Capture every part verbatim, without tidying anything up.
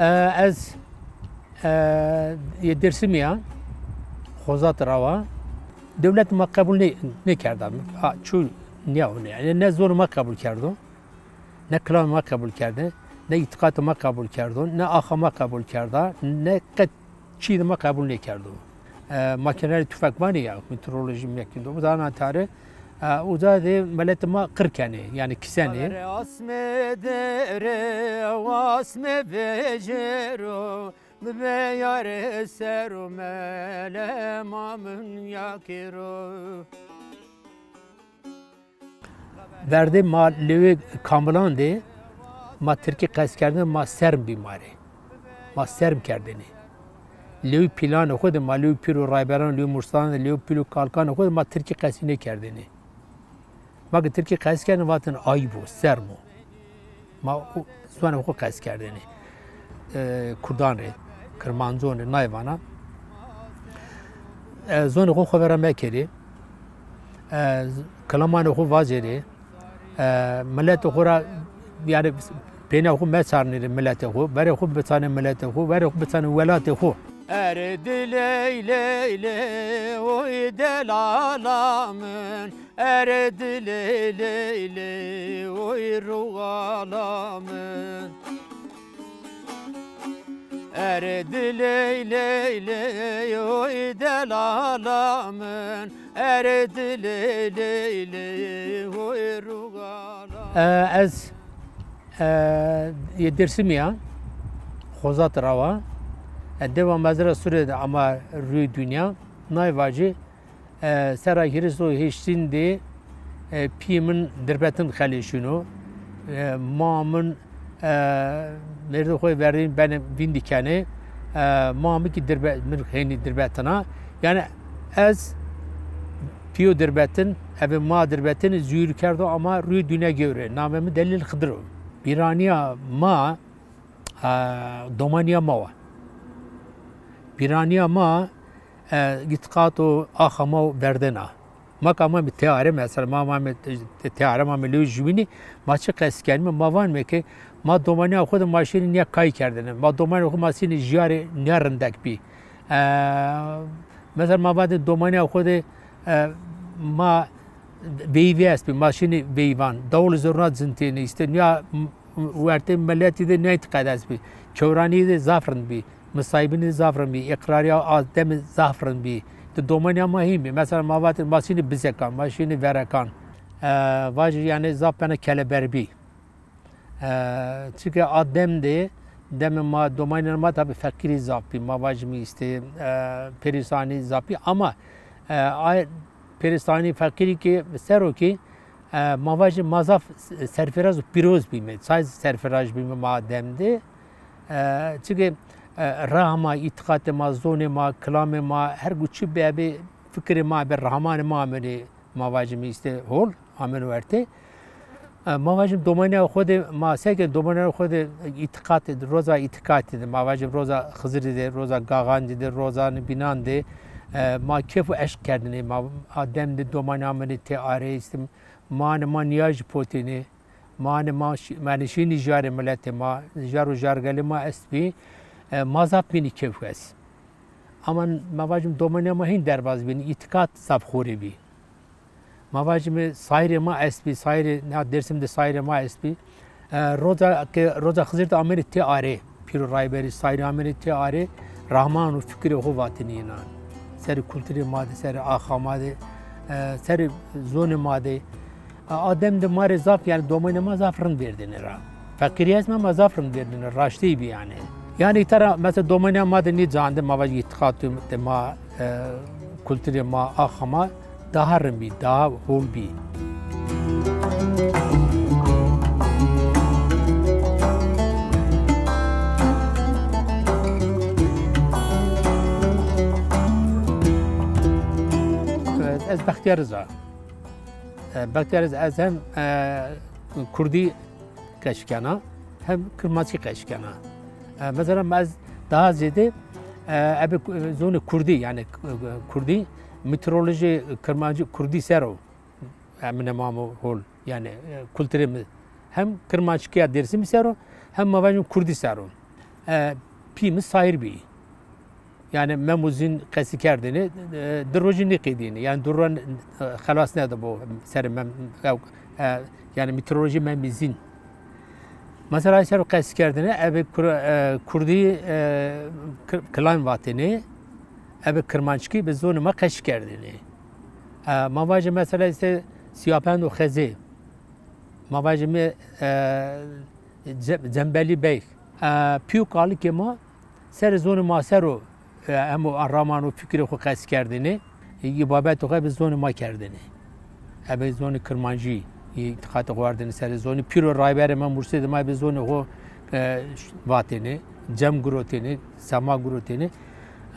E, ez, e, yê Dêrsimî ya, Xozat ra wa. Dewlet ma qebul nê-, nêkerda. A, çu nîya hone. Yanî ne zonê ma qebul kerdo, ne kilamê ma qebul kerde, ne îtîqatê ma qebul kerdo, ne axa ma qebul kerda, ne qet çî de ma qebul nêkerdo. E, makinelerê tufek vanê ya, meteorolojî mekindo. Uza na tare, e, uza de miletê ma qir kenê, yanî kisenê. Asmê dere, asmê vejero, mi beyare sero, mele ma min yakero. Verdê ma lewê Kamilan de ma tirkî qestkerdene, ma serm bî ma rê. Ma serm kerdêne. Lewî pîlanê xo de ma lewî pîr û rayberan, lewî mursadan de, lewî pîl û kalkanê xo de ma tirkî qesî nêkerdêne. Ma ke tirkî qesî kerdêne vatêne ayîb o, serm o. Ma o zonê xo qesî kerdêne. E, kurdan rê, kirmancon rê, nayê vana. E, zonê xo xo vera mekerê. E, kilamanê xo vacêrê. E, miletê xo ra, yanî, pênê xo meçarnê rê miletê xo, verê xo biçarnê miletê xo, verê xo biçarnê welatê xo. Erdî ley ley ley, oy delala min, erdî ley ley ley, oy ruxala min. Erdî ley ley ley, oy delala min, erdî ley ley ley, oy ruxala. E, ez, e, yê Dêrsimî ya, Xozat ra wa. E, dewa mezra Sûrê de ama rûyê dinya. Nay vacî, e, serra hîris û heştîn de, e, pîyê min Dirbetin xelê şino. E, ma min, e, mêrdê xo verdîn benê vîndî kenê. E, ma mi kî Dirbe-, min xeynî Dirbetin a. Yanî ez pîyo Dirbetin, ebe ma Dirbetin zûr kerdo ama rûyê dinya gewre. Namê mi Delîl Xidir o. Bîranîya ma, e, domanîya ma wa. Bîranîya ma, e, îtîqat û axa ma û verdena. Ma ke amame têare, mesela ma amame têare, ma amame lewê jûbînî, ma çi qesî kenîme? Ma vanîme ke ma domanîya xo de ma şînî nîya kay kerdêne. Ma domanîya xo ma şînî jîyarê nîya rindek bî. E, mesela ma vatê domanîya xo de, e, ma veyvî estbî, ma şînî veyvan. Dawul zurna cintêne, îşte nîya wertê miletî de nîya îtîqat estbî. Kewranî de zaf rind bî. Misaybinî zaf rind bî, îqrarîya a demi zaf rind bî. Di domanîya ma hîn bî. Mesela ma vatê ma şînî bizekan, ma şînî verekan. E, vajî yanî zaf bena keleber bî. E, çike a dem de, demê ma, domanîya ma tabî feqîrî zaf bî. Ma vajîme îşte, e, perîsanî zaf bî ama, e, a perîsanî feqîrî kî ser o kî, e, ma vajî ma zaf serfiraz û pîroz bîme. Çay serfiraz bîme ma dem de. E, çike, e, raha ma, îtîqatê ma, zonê ma, kilamê ma, her go çi bebe, fikirê ma be, rahmanê ma amêne, ma vajîme îşte hol, amêne wertê. E, ma vajîme domanîya xo de, ma seke domanîya xo de îtîqatê de, roza îtîqatê de, ma vajîme roza Xizirî de, roza Gaxancî de, roza nî bînan de, e, ma kêf û eşq kerdêne, ma a dem de domanîya amêne têare, îşte, ma nî ma nîyajî potêne, ma nî ma şî-, ma nî şînî jîyarê miletê ma, jîyar û jîyargelê ma estbî, e, ma zaf bînî kêfwes. Ama ma vajîme domanîya ma hîn derbaz bînî, îtîqat zaf xorê bî. Ma vajîme sayîrê ma estbî, sayîrê, na Dêrsim de sayîrê ma estbî. E, roza ke, roza Xizir de amêne têare, pîr û rayberî sayîrê amêne têare, rahman û fikirê xo vatêne înan. Serê kulturê ma de, serê axa ma de, e, serê zonê ma de. A, a dem de ma rê zaf, yanî domanîya ma zaf rind vêrdêne ra. Feqîrî estme ama zaf rind vêrdêne, raştî bî yanî. Yanî îta ra mesela domanîya ma de nî can de, ma vajî îtîqatê ma, e, kulturê ma, axa ma daha rind bî, daha hol bî. Ez Bextiyar Riza. E, Bextiyar Riza, ez hem, e, kurdî qesî kena, hem kirmanckî qesî kena. E, mesela ma ez daha zêde, e, ebe ku-, zonê kurdî, yanî k-, kurdî, meteorolojî kirmancî kurdî ser o. Emine ma amo hol, yanî, e, kulturê mi hem kirmanckîya Dêrsimî ser o, hem ma vajîme kurdî ser o. E, pî mi sayîr bî. Yanî Mem û Zîn qesî kerdêne, e, di rojî nêqedîyêne. Yanî di rojan, e, xelas nêdibo serê Mem, e, e, yanî mîtolojî Mem û Zîn. Mesela ser o qesî kerdêne, ebe kur-, e, kurdî, e, kir-, kilan vatêne, ebe kirmanckî bi zonê ma qesî kerdêne. E, ma vajê mesela îşte Siyapend û Xezê, ma vajê mi, e, Ce-, Cembelî Bey, e, pî û kalikê ma serê zonê ma ser o, e, hemo raman û fikrê xo qesî kerdêne, e, îbabetê xo bi zonê ma kerdêne. Ebe zonê kirmancî, e, îtîqatê xo ardêne serê zonî. Pîr û rayberê ma, murşidê ma bi zonê xo, e, vatêne, cem girotêne, sema girotêne.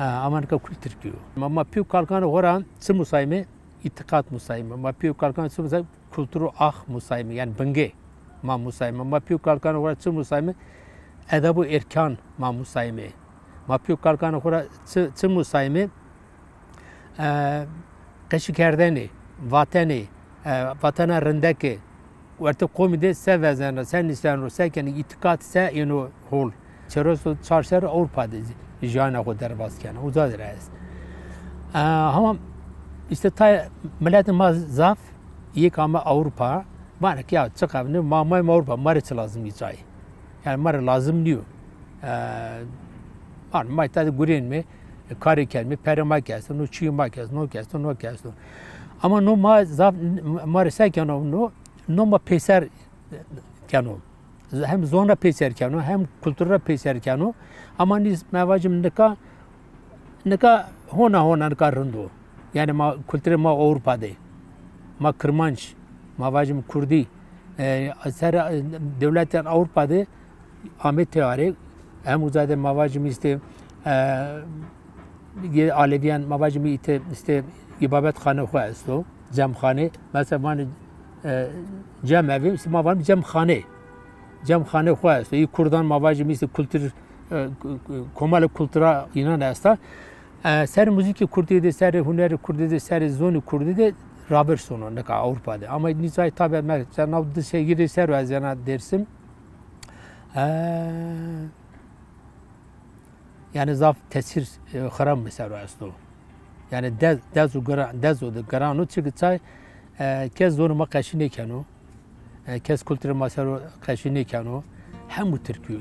E, ama nika kul tirkî yo. Ma, ma pî û kalikanê xo ra çi musayîme? Îtîqat musayîme. Ma pî û kalikanê xo ra çi musayîme? Kultur û ax musayîme, yanî bingê ma musayîme. Ma pî û kalikanê xo ra çi musayîme? Edeb û erkan ma musayîme. Ma pî û kalikanê xo ra çi, çi musayîme? E, qesî kerdene, vatene, e, vatena rindeke, wertê qomî de se vezena, se nîseno, se kenê, îtîqat se êno hol. Çerês û çar serr Ewropa de jî-, jîyana xo derbaz kena. Uca de ra est. E, hama îşte tay miletê ma zaf yek ame Ewropa. Vanê ke ya çiqa bîne, ma amayme Ewropa, ma rê çi lazim î cayê? Yanî ma rê lazim nîyo. E, ma, ma îta de gurênme, e, karê kenme, perê ma ke esto, no çîyê ma ke esto, no ke esto, no ke esto. Ama no ma zaf, ma rê se keno no? No ma peyser keno. Hem zon ra peyser keno, hem kultur ra peyser keno. Ama nî ma vajîme nika, nika hona hona nika rind o. Yanî ma kulturê ma Ewropa de. Ma kirmanc, ma vajîme kurdî. E, ser, e, dewletên Ewropa de ame têare. Hem uca de ma vajîme îşte, e, yê Alevîyan ma vajîme îte îşte îbabetxane xo esto, cemxane. Mesela vanê, e, cem evi, îşte ma vanê cemxane. Cemxane xo esto. Î kurdan ma vajîme îşte kultur, e, k-, k-, komalê kultura înan esta. E, serê muzîkê kurdî de, serê hunerê kurdî de, serê zonê kurdî de raver sono nika Ewropa de. Ama nî cayê tabi me, mesela di serî ser o ez yena Dêrsim. E, Yanî zaf tesîr, e, xirab mi ser o esto. Yanî dez, dez û gira-, dez o de giran o, çiki çay, e, kes zonê ma qesî nêkeno, e, kes kulturê ma ser o qesî nêkeno, hemû tirkî yo.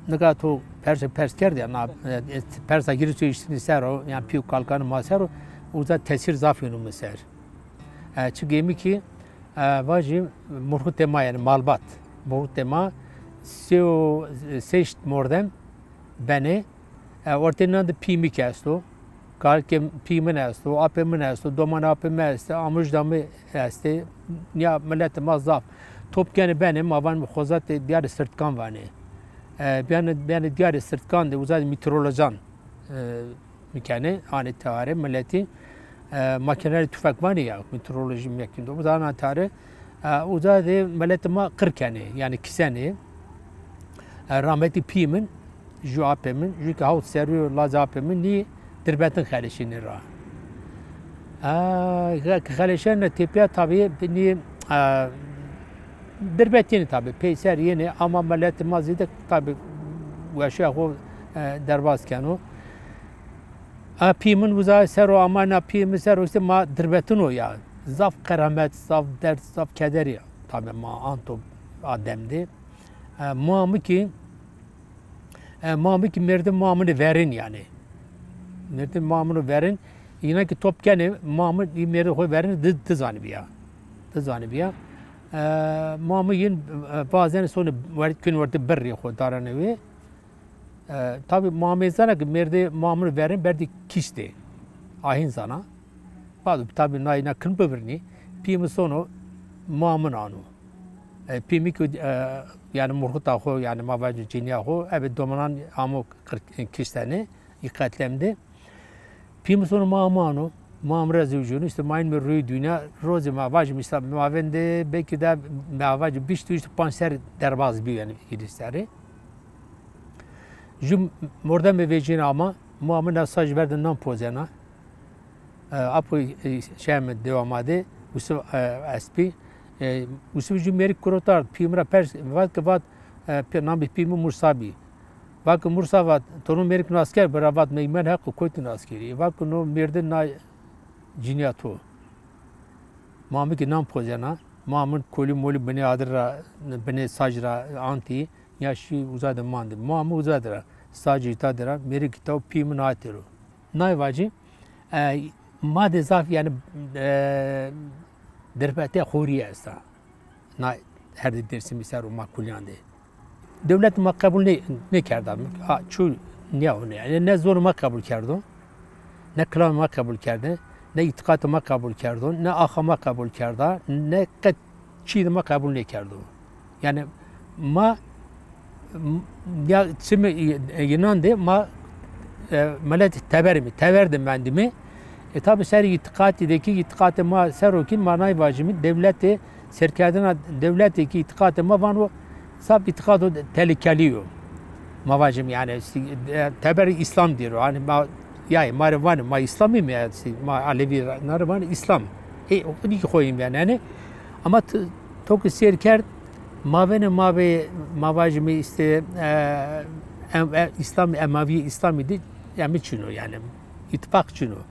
Nika to perse pers kerd ya, na, e, persa girî to îştînî ser o, yanî pî û kalkanê ma ser o, uza tesîr zaf yeno mi ser. E, çi gêmî kî, e, vajî murxutê ma, yanî malbat. Murxutê ma sey û, sey mordem benê, e, ortê nan de pî mi kî esto. Kalikê pî min esto, apê min esto, domanê apê mi estê, amujda mi estê. Ya miletê ma zaf. Top kenê benê, ma vanê xozatê diyarê Sirtkan vanê. E, benê, benê diyarê Sirtkan de, uza de meteorolojan, e, mi kenê, anê teware miletî, e, makinelê tufek vanê ya, meteorolojî mekîn de. Uza ana teware, e, uza de miletê ma qir kenê, yanî kisenê. E, rahmetî pî min, jû apê min, jû ke hawt serrî yo lacê apê min, nî dirbetin xeleşînê ra. A, ke xeleşenê tepîya tabî nî, a, dirbetînê tabî, peyser yenê, ama miletê ma zêde tabî weşa xo, e, derbaz keno. A, pî min uza ser o, amana pî min ser o, îşte ma dirbetino ya. Zaf qeramet, zaf derd, zaf kederî tabî ma anto a dem de. E, ma mi kî E, ma mi kî mêrdê ma min ê verên yanî. Mêrdê ma min ê verên, înan kî top kenê, ma min, î mêrdê xo verên di, di zanîbîya. Di zanîbîya. E, ma mi yin, e, bazen sonê wer-, kun wertê birrî xo daranê wê. E, tabî ma mi zana kî mêrdê ma min ê verên berdî kîştê. Ahîn zana. Bado tabî na îna kin bivirnî. Pî mi sono ma min ano. E, pî mi kî, e, yanî murxuta xo, yanî ma vajî cinîya xo, ebe domanan amo qir-, kiştene, î qetlem de. Pî mi sono ma amano, Ma amra zewjûnî, îşte ma înme rûyê dûnya, rozê ma vajîme, îşte ma vênde belkî de ma vajîme bîst û panc ser derbaz bî, yanî hîrê serrî. Jû mordemê vejîna ama, ma ame na saj ver de nan pozena. E, apo, e, şeme dewa ma de, Yusuf, e, Espî. E, Yusuf jû mêrik kurotard, pî mi ra pers, vat ke vat, e, pê, namê pî mi Mursa bî. Vat ke Mursa vat, to no mêrik nas kerd, bira vat, meymen heq kotî nas kerî. Vat ke no mêrde na cinîya to. Ma mi kî nan pozena, ma mi kolî molî binê adir ra, binê saj ra antî, ya şî uza de mandi. Ma mi uza de ra, sacê îta de ra, mêrik îta û pî mi na têro. Nay vacî, e, ma de zaf, yanî, e, derfetiya xorîye esta. Na herdê Dêrsimî ser û ma kulîyan de. Dewlet ma qebul nê-, nêkerda. A, çû nîya hone. Yanî ne zonê ma qebul kerdo, ne kilamê ma qebul kerde, ne îtîqatê ma qebul kerdo, ne axa ma qebul kerda, ne qet çî de ma qebul nêkerdo. Yanî ma, m-, ya çimê î-, înan de ma, e, milet teberîme, teber de mendîme. E, tabî serê îtîqatî de kî, îtîqatê ma ser o kî ma nay vajîme, dewletê, serkerdena dewletê kî îtîqatê ma vano, sab îtîqato telîkelî yo. Ma vajîme yanî, e, teberê Îslam dîro. Yanî ma, ya, ma rê vanê, ma Îslamîme, yanî, ma Elewî ra, na rê vanê Îslam. Ê, o xo nî kî xo yîn venenê. Ama t-, to ke sêr kerd, mavênê ma ve, ma vajîme îşte, e, em-, e, Îslam, Emavî Îslamî de, yanî çin o yanî, îtîfaq çin o.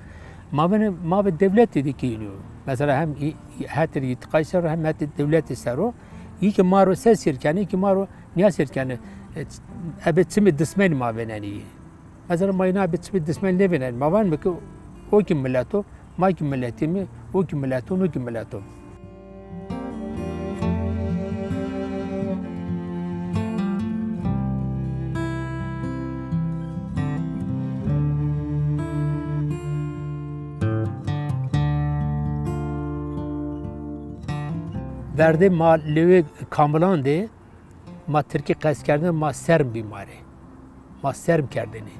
Mavênê ma ve dewletê de kî yîn o. Mesela hem î-, î-, hetê îtîqay ser o, hem hetê dewletê ser o. Î ke ma ro se sêr kenê, î ke ma ro nîya sêr kenê. E, ebe çimê dismenî ma vênenê yî. Mesela ma îna bi çimê dismen nêvênenê. Ma vanîme ke o kî milet o, ma kî miletîme, o kî milet o, no kî milet o. Verde ma lewê Kamilan de, ma tirkî qestkerdene, ma serm bî ma rê. Ma serm kerdêne.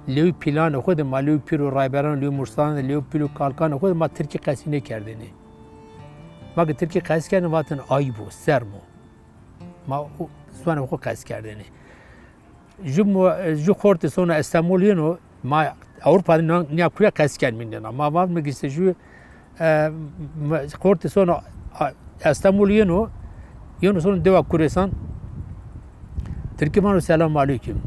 Lewî pîlanê xo de, ma lewî pîr û rayberan, lewî mursadan de, lewî pîl û kalkanê xo de ma tirkî qesî nêkerdêne. Ma ke tirkî qesî kerdêne, vatêne ayîb o, serm o. Ma o ziwanê xo qesî kerdêne. Ju mo-, ju xortê sono Estemol yeno, ma Ewropa de na-, nîya kuye qesî kenîme nêna. Ma vamîme ke îşte ju, e, m-, xortê sono, a, Estemol yeno, yeno sono dewa Kurêsan. Tirkî vano selam aleykum.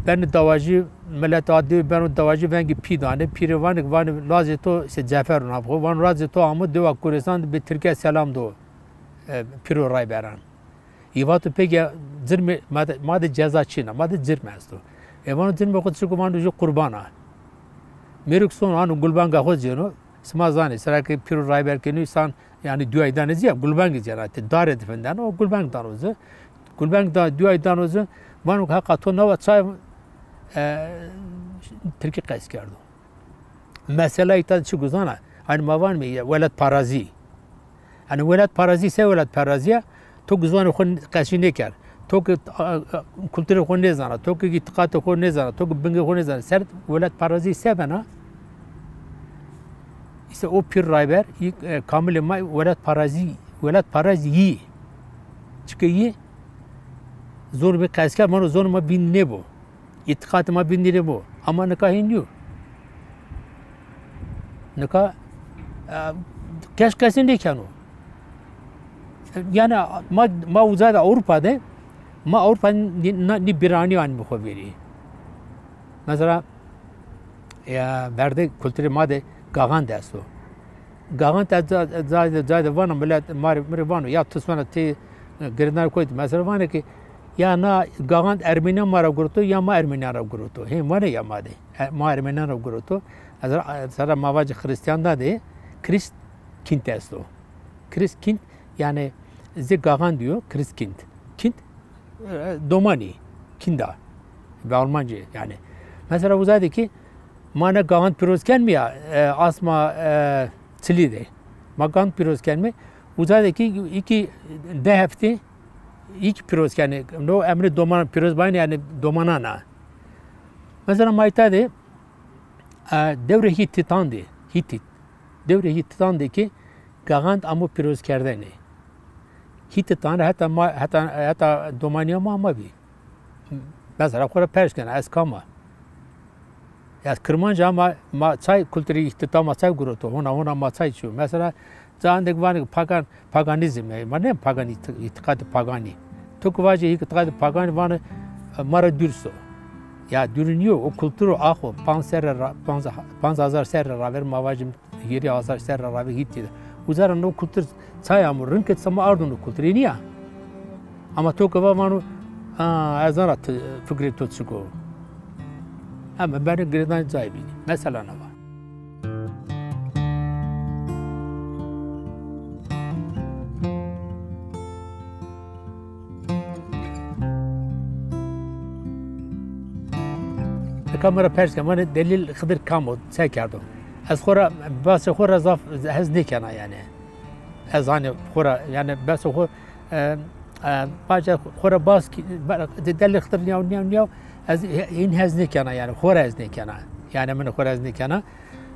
Benê dawacî, milet a dewe beno dawacî, vengê pî danê. Pîrê vanê, vanê lazê to, se Cefer o navê xo. Vano lazê to amo dewa Kurêsan de bi tirkî selam do, e, pîr û rayberan. Î vato pêke cirmê ma de, ma de ceza çin a, ma de cirm esto. E vano cirmê xo çik o, vano ju qurban a. Mêrik sono ano gulbanga xo cêno, sima zanê, sera ke pîr û rayber kenî san, yanî duayî danê ci ya, gulbangî cêna, ti dare de vindeno, o gulbang dano ci. Gulbang da, duayî dano ci, vano ke heqa to nawa çay, e, tirkî qesî kerdo. Mesela îta de çik o zana? Hanî ma vanîme ya welatparazî. Hanî welatparazî se welatparazî ya? To ke ziwanê xo qesî nêkerd. To ke, a, a, kulturê xo nêzana. To ke îtîqatê xo nêzana. To ke bingê xo nêzana. Ser welatparazî se bena? Îşte o pîr rayber, î, e, kamilê ma welatparazî, welatparazî yî. Çike yî? Zonê mi qesî kerd, vano zonê ma vînd nêbo. Îtîqatê ma vîndî nêbo. Ama nika hîn nîyo. Nika, e, kes qesî nêkeno. Yanî ma, ma uza de Ewropa de, ma Ewropa nî, na, nî bîranî anîme xo vîrî. Mesela, ya, verde kulturê ma de gaxan de esto. Gaxan de ca-, ca-, ca de vano, milet ma rê, mi rê vano, ya ti sona ti, e, girêdana koyî de. Mesela vanê ke ya na gaxan ermenîyan ma ra guroto, ya ma ermenîyan ra guroto. Hên vanê ya ma de. E, ma ermenîyan ra guroto. Mesela, e, sera ma vacî Xirîstîyan da de, Christkind esto. Christkind, yanî zê gaxan dîyo, Christkind. Kind, e, domanî, Kinder. Bi Almancî yanî. Mesela uza de kî ma ne gaxan pîroz kenîme ya, e, asma, e, çilî de. Ma gaxan pîroz kenîme. Uza de kî î kî di heftî î kî pîroz kenê. No emrê domanan pîroz bayne, yanî domanan a. Mesela ma îta de E, dewrê Hîtîtan de, Hîtît. Dewrê Hîtîtan de kî Gaxand amo pîrozkerdene. Hîtîtan ra heta ma, heta, heta domanîya ma ma bî. Mesela xo ra pers kena, ez kam a? Ez kirmanc a, ma, ma çay kulturê Hîtîta ma çay guroto, hona, hona ma çay çîyo. Mesela, candek vanê pagan, paganîzm, e, ma ne pagan îtî-, îtîqatê paganî. To ki vajê îtîqatê paganî vanê, e, ma ra dûr so. Ya dûrî nîyo, o kultur o axo, panc serre ra, panc, panc hazar serre raver ma vajim, hîrê hazar serre raver Hîtî de. Uza ra no kultur çay amo, rind ke sima ardo no kultur, ê nîya. Ama to ke va vano, a, ez zana ti, fikrê to çik o. Heme beno girêdanê cayê bînî. Mesela na va. Nika mi ra pers ke, vanê Delîl Xidir kam o, se kerdo? Ez xo ra, basê xo ra zaf hez nêkena yanî. Ez hanî xo ra, yanî basê xo, e, e, baca xo ra bas kî, ba-, de-, Delîl Xidir nîyaw, nîyaw, nîyaw, ez hê-, hîn hez nêkena yanî, xo ra hez nêkena. Yanî min xo ra hez nêkena.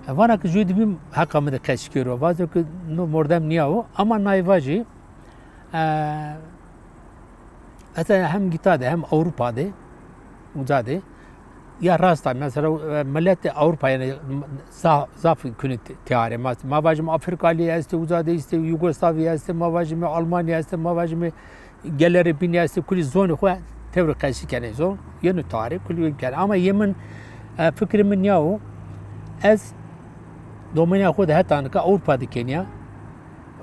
E, vana ke jû de bîm heqa mi de qesî kero. Vazo ke no mordem nîyawo, ama nay vajî, e, mesela hem îta de hem Ewropa de, uca de, ya rast a, mesela, e, miletê Ewropa, yanî, za-, zaf kunê te-, têare. Ma, ma vajîme Afrikalî estê, uca de estê, Yugoslavî estê, ma vajîme Almanya estê, ma vajîme gelerê bînî estê, kulî zonê xo tewrê qesî kenê zon, yeno têare, kulî kenê. Ama yê min, e, fikrê min nîyawo, ez domanîya xo de heta nika Ewropa de kenîya.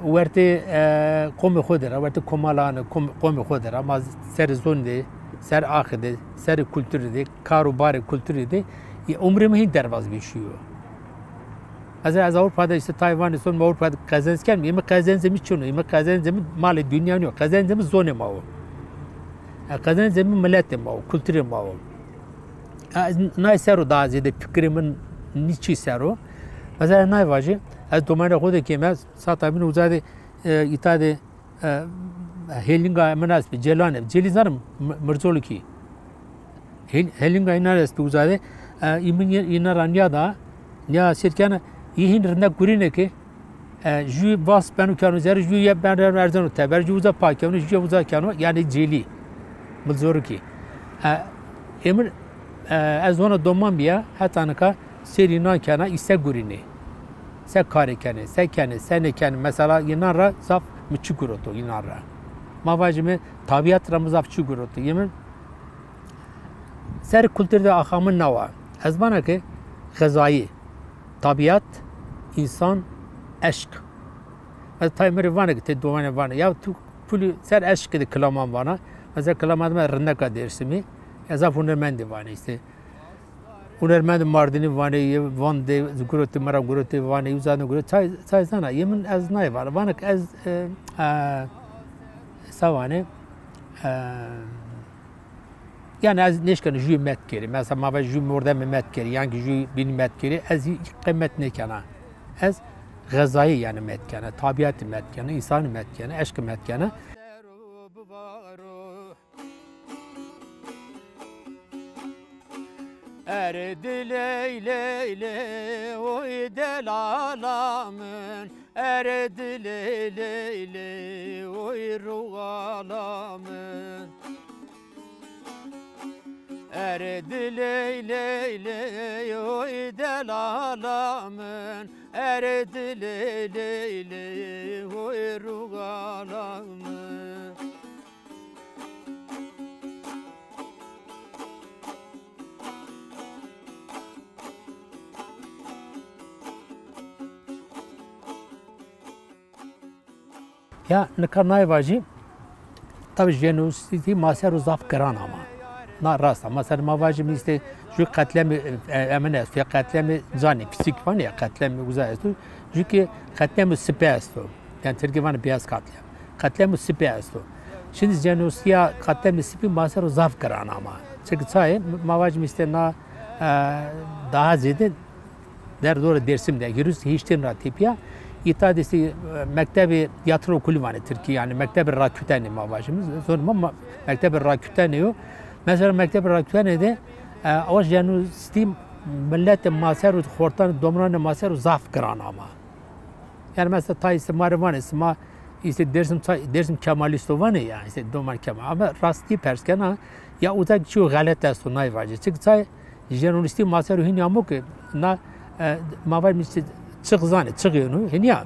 Wertê, e, qomê xo de ra, wertê komalanê kom-, qomê xo de ra, ma serê zonî de, serê axê de, serê kulturî de, kar û barê kulturî de, yê umrê mi hîn derbaz bî şîyo. Mesela ez Ewropa de îşte tay vanê son, mi Ewropa de qezenc kerd, yê mi qezencê mi çin o, yê mi qezencê mi malê dinya nîyo, qezencê mi zonê ma wo. E, qezencê mi miletê ma wo, kulturê ma wo. E, ez nay ser o daha zêde fikrê mi nî çî ser o. Mesela nay vajî, ez domanê xo de kêm, ez Sata bîne uca de, e, îta de, e, hêlinga min est bi, Cêlan est. Cêlî zanî mi-, Mircolikî. Hêl-, hêlinga înan est bi uca de. E, î min yê-, înan ra nîyada, nîya sêr kena, î hîn rindek gurînê ke, e, jû vas beno keno zerrî, jû ye beno erzeno teber, jû uca pa keno, jû ye uca keno, yanî Cêlî. Mircorikî. E, ê min, e, ez wana doman bîya, heta nika sêr înan kena, î se gurînê. Se karê kenê, se kenê, se nêkenê. Mesela înan ra zaf mi çi guroto înan ra. Ma vajîme tabîat ra mi zaf çi guroto. Yê min ser kultur de axa mi nawa. Ez vana ke xezayî, tabîat, însan, eşq. Ez tay mi rê vana ke tê domanê vana. Ya tu kulî ser eşqî de kilaman vana. Mesela kilaman de rindeka Dêrsimî. Ya zaf hunermendî vanê îşte. Hunermendê Mardinî vanê, yê Van de gurotê, mi ra gurotê, vanê, uza de gurotê, çay, çay zana, yê min ez nay vana. Vana ke ez, e, e, se vanê, e, yanî ez nêşkena jûyê met kerî. Mesela ma va jû mordemê met kerî, yan kî jû bînî met kerî, ez hî qey met nêkena. Ez xezayî yanî met kena, tabîatî met kena, însanî met kena, eşqî met kena. Erdî ley ley ley, oy delala min. Erdî ley ley ley, oy ruxala min. Erdî ley ley ley, oy delala min. Erdî ley ley ley, oy ruxala min. Ya nika nay vajî, tabî jenosîdî ma ser o zaf giran ama. Na rast a. Ma ser ma vajîme îşte jû qetlemê, e, emin esto, ya qetlemê canî, fîzîk vanê ya qetlemê uza esto. Jû kî qetlemê sipî esto. Yanî tirkî vanê beyaz katliam. Qetlemê sipî esto. Şindî jenosîdîya qetlemê sipî ma ser o zaf giran ama. Çimkî çayê ma vajîme îşte na, e, daha zêde derdorê Dêrsim de, hîris hîştên ra tepîya. Îta de îşte, e, mektebê tîyatro kulî vanê tirkî, yanî mektebê rakûtenê ma vajîme. Zonê ma, ma mektebê rakûtenê yo. Mesela mektebê rakûtenê de, e, o jenosîdî Miletê ma ser û xortanê domananê ma ser û zaf giran ama. Yani mesela tay sima rê vanê, sima işte Dersim, Dersim Kemalîsto vanê ya, işte doman Kemal. Ama rastî pers kena, ya uza ki çîyo xelet esto, nay vajê. Çik çay jenonîstî ma ser û hînî amo ki na, e, ma vajîme işte çix zanê, çix yeno, hînî ya.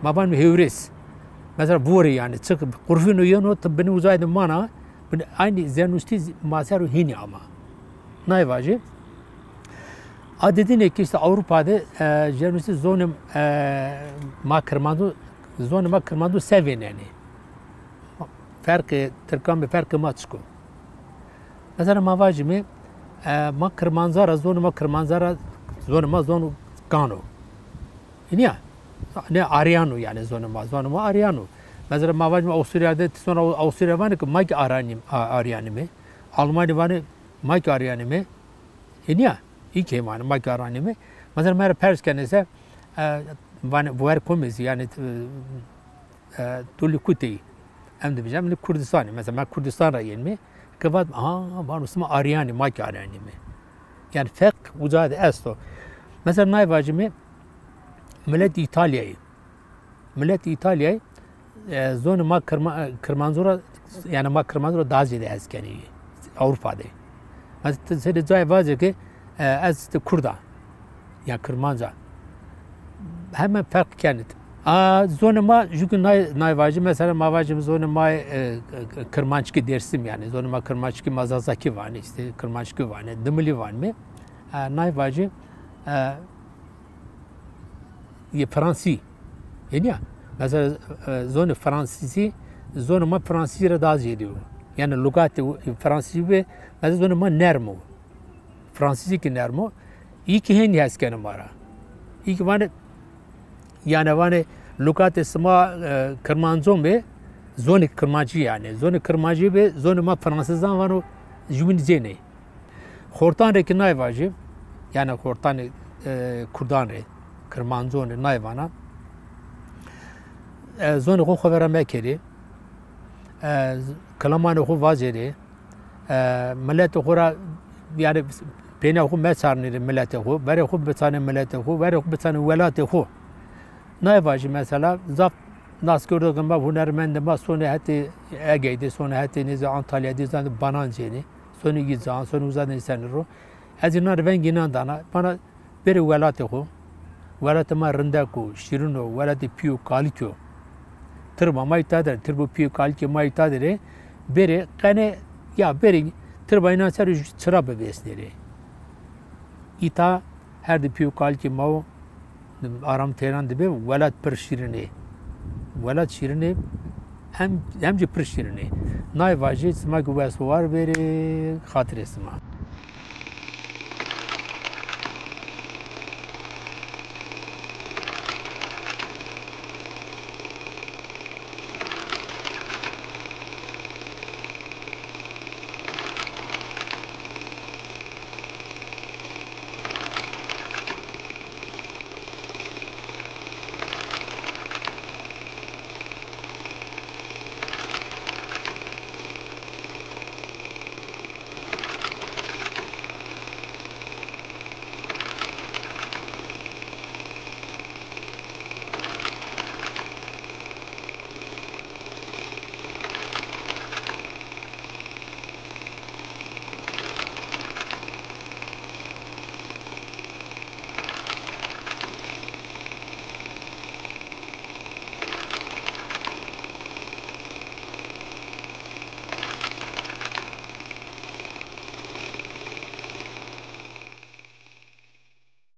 Ma vajîme hewrês. Mesela vorê yani, çix qurfîno yeno, ti binê uzay de mana, binê, aynî jenonîstî ma ser û hînî ama. Nay vajî. A didinê ki işte Ewropa de, e, jenonîstî zonê, e, ma Kirmanco, zonê ma Kirmanco se vênenê. Ferqê Tirkan bi ferqê ma çik o? Mesela ma vajîme, e, ma Kirmanca ra, zonê ma Kirmanca ra, zonê ma zon kan o. Hînî ya? Ne Aryan o yani zonê ma, zonê ma Aryan o. Mesela ma vajîme Avusturya de, ti zona Avusturya vanê ki ma ki Aryanîme, a-, Aryanîme. Almanî vanê ma ki Aryanîme. Hînî ya? Î ki vanê ma ki Aryanîme. Mesela ma ra pers kenê se, e, vanê ver komê zî yani, e, e, tu li kutê yî? Em dibêjin, em li Kurdistanê. Mesela, ma Kurdistan ra yenîme. Ke vat, aha, vano sima Aryanî, ma ki Aryanîme. Yani ferq uca de esto. Mesela, nay vajîme, milet Îtalyayê. Milet Îtalyayê, e, zonê ma Kirma-, Kirmanco ra, yani ma Kirmanco ra daha zêde hes kenê Ewropa de. Mesela, ti serê cayê vajê ke, e, ez ti Kurd a. Ya Kirmanc a. Hemen ferq kenit. A, zonê ma, jûkî nay, nay vajî, mesela ma vajîme zonê ma, e, e, Kirmanckî Dêrsim yani. Zonê ma Kirmanckî ma Zazakî vanê, işte Kirmanckî vanê, Dimilî vanîme. E, nay vajî, e, yê Fransî. Hênî ya. Mesela, e, zonê Fransîzî, zonê ma Fransîzî ra daha zêde yo. Yani lugatê Fransîzî bi, mesela zonê ma nerm o. Fransîzî ki nerm o. Î ki hênî hes kenê ma ra. Î ki vanê, yani vanê, lugatê sima, e, Kirmancon bê, zonê Kirmancî yani. Zonê Kirmancî bê, zonê ma Fransîzan vano, jûbînî cênê. Xortan rê ki nay vajî, yani xortanê, e, Kurdan rê, Kirmancon rê nay vana. E, zonê xo xo vera mekerê. E, kilamanê xo vacêrê. E, miletê xo ra, yani, pênîya xo meçarnêrê miletê xo, verê xo biçanê miletê xo, verê xo biçanê welatê xo. Nay vajî mesela, zaf naskerdoxê ma, hunermendê ma sonê hetê Egey de, sonê hetê nêzî Antalya de, zanê banan cênê, sonê yî can, sonê uza nêsenê ro. Ez înan rê vengê înan dana, vana, bêrê welatê xo. Welatê ma rindek o, şîrin o, welatê pî û kalikî yo. Tirba ma îta der, tirb û pî û kalikê ma îta der ê. Bêrê qenê, ya bêrê tirba înan ser o çira bivêsnêrê. Îta her di pî û kalikê ma o, aram teyran dibe, welat pir şîrin ê. Welat şîrin ê, hem, hem jî pir şîrin ê. Nay vajî, sima ki wes û war bêrê, xatirê sima.